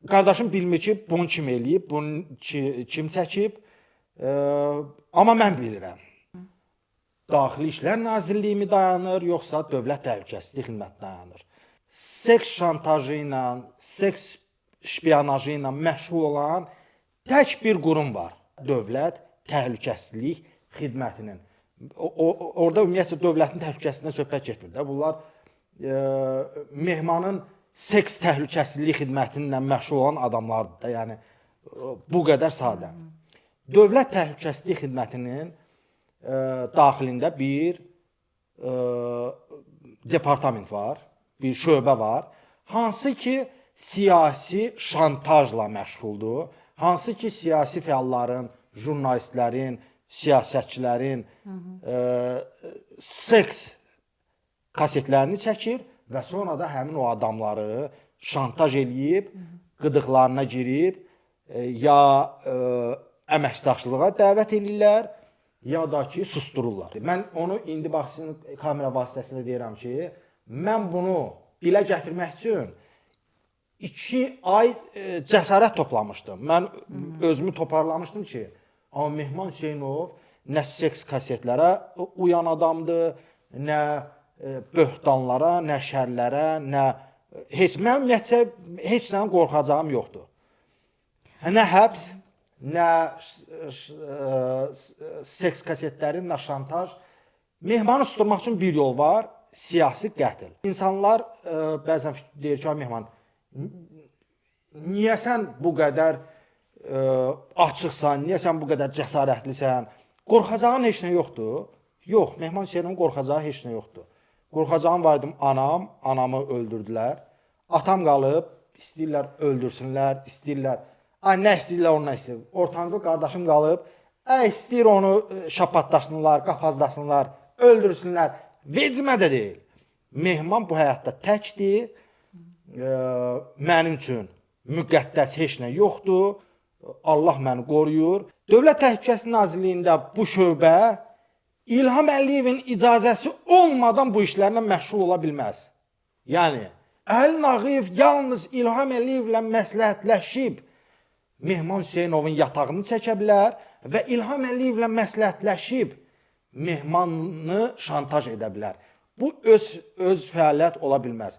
Qardaşım bilmir ki, bunu kim eləyib, bunu kim çəkib. Amma mən bilirəm. Daxili İşlər Nazirliyi mi dayanır, yoxsa Dövlət Təhlükəsizlik Xidməti dayanır? Seks şantajı ilə, seks şpionajı ilə məşğul olan tək bir qurum var. Dövlət Təhlükəsizlik Xidmətinin. Orada ümumiyyətcə dövlətin təhlükəsizliyindən söhbət getmir də. Bunlar Mehmanın seks təhlükəsizlik xidməti ilə məşğul olan adamlardır da. Yəni bu qədər sadə. Dövlət Təhlükəsizlik Xidmətinin daxilində bir departament var, bir şöbə var, hansı ki siyasi şantajla məşğuldur, hansı ki siyasi fəalların, jurnalistlərin, siyasətçilərin seks kasetlərini çəkir və sonra da həmin o adamları şantaj eləyib, qıdıqlarına girib ya əməkdaşlığa dəvət eləyirlər, ya da ki susdururlar. Mən onu indi bax sizin kamera vasitəsilə deyirəm ki, mən bunu dilə gətirmək üçün 2 ay cəsarət toplamışdım. Mən özümü toparlamışdım ki, amma Mehman Hüseynov nə seks kasetlərə uyan adamdır, nə böhtanlara, nə şərlərə, nə heç mənim ümumiyyətcə heç nədən qorxacağım yoxdur. Nə həbs, nə seks kasetləri, nə şantaj. Mehmanı susturmaq üçün bir yol var, siyasi qətl. İnsanlar bəzən deyir ki, "Ay Mehman, niyə sən bu qədər açıqsan, niyə sən bu qədər cəsarətlisən? Qorxacağın heç nə yoxdur." Yox, Mehman Hüseynovun qorxacağı heç nə yoxdur. Qorxacağım var idim anam, anamı öldürdülər. Atam qalıb, istəyirlər öldürsünlər, istəyirlər. Ay nə istəyirlər ondan istəyir. Ortancıl qardaşım qalıb, ay istəyir onu şapatlasınlar, qapazlasınlar, öldürsünlər. Vecimə də deyil. Mehman bu həyatda təkdir. Mənim üçün müqəddəs heç nə yoxdur. Allah məni qoruyur. Dövlət Təhlükəsizlik Nazirliyində bu şöbə İlham Əliyevin icazəsi olmadan bu işlərlə məşğul ola bilməz. Yəni Əli Nağıyev yalnız İlham Əliyevlə məsləhətləşib Mehman Hüseynovun yatağını çəkə bilər və İlham Əliyevlə məsləhətləşib Mehmanı şantaj edə bilər. Bu öz fəaliyyət ola bilməz.